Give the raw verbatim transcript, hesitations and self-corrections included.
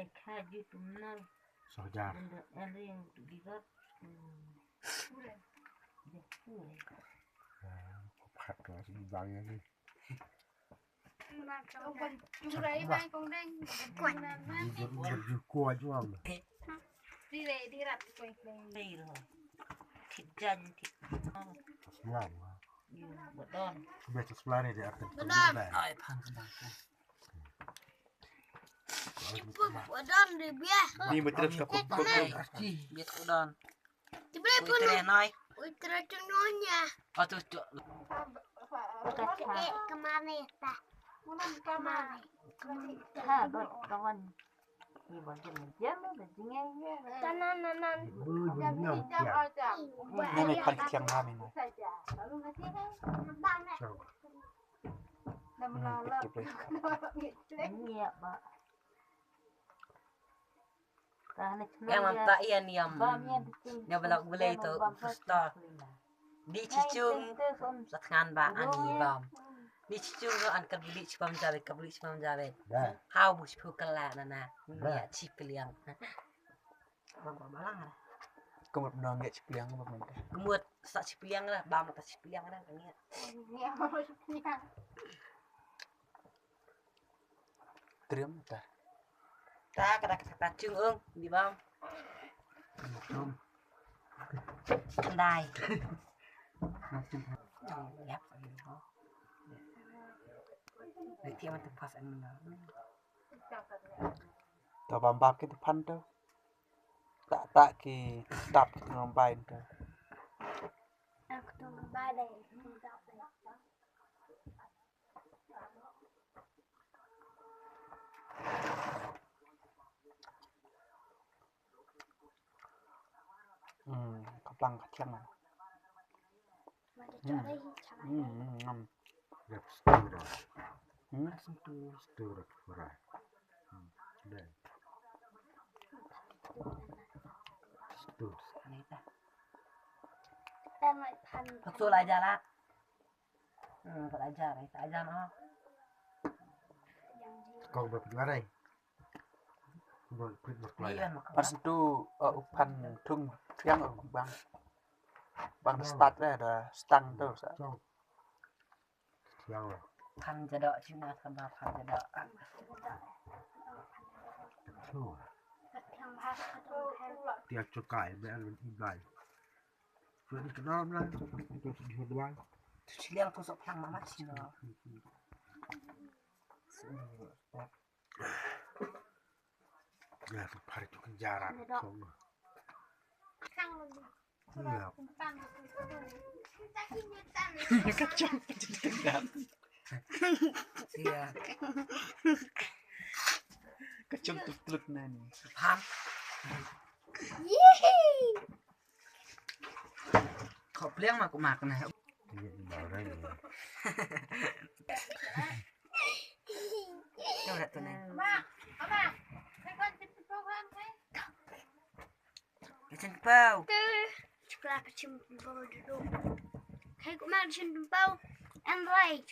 Kha ju tumnal. Soh jar. Benda ering tu di rot. Hmm. Dia pun. Ah, phat ka si bang ya ni. Di rat kuai kuai. Di rat kuai kuai. Thit jan thit. Tasman. Yu, badon. Bia tasman ni di arti. Badon. Ai, phan ka bang. Badon di bia. Ni betul ka pun. Bia badon. Tiba pun. Ui, tere nai. Ui, tere tu nyonya. Oh, tu, tu. Eh, kemana ta? Kemana? Kemana? Ha, dot kawan. Ni bagi ni jam, bagi ni. Tanan, nanan. Ni ni phan kiang ha mi ni. Ni ya, ba. Yang mam ta ïa niam. Nia ba lak gulai to pusta. Di chichung sa thngan ba ani bam. Di chichung no an ka buli chipam jabe, ka buli chipam jabe. Hau bu chipu kala nana. Nia chipiliang. Kumut nong ïa chipiliang ba mynta. Kumut sa chipiliang la, bam ta chipiliang la nia. Nia ba chipiliang. Trim ta. Ta ka da ka ta chung ung di bam. Chung. Kandai. Chung yap. Ni tiang tu pas an na. Ta bam bam ki tu pan tu. Ta ta ki tap ki ngam bai tu. Aku tu ngam bai dai. Hmm, ka plang ka thiang. Hmm, hmm, ngam. Rep stir. Hmm? Stir, stir, fry. Hmm, deh. Stir. Pak Sula jalan. Hmm, tak ajar, eh, tak ajar, ah. Kau berapa dua rai? Ber-, ber-, berkelai. Iya, mak. Pas tu, eh, u phan thung thiang, eh, bang. Bang start, eh, da stang tu, sa. Kau. Thiang lah. Phan jadok Cina sama phan jadok. Tu. Tiap cukai, biar lebih baik. Sudah dikenal lah. Itu sedih doang. Siliang tu sok plang mama sini. Ya, tu hari tu kenjaran. Iya. Ka chong ka chong. Iya. Ka chong tu tlut na ni. Paham? Kau peliang mak mak na. Iya, iya, iya. Kau dah tu ni. Mak, mak. Ka chen pau. Chukla ka chen pau dulu. Kai kuma chen pau. And right.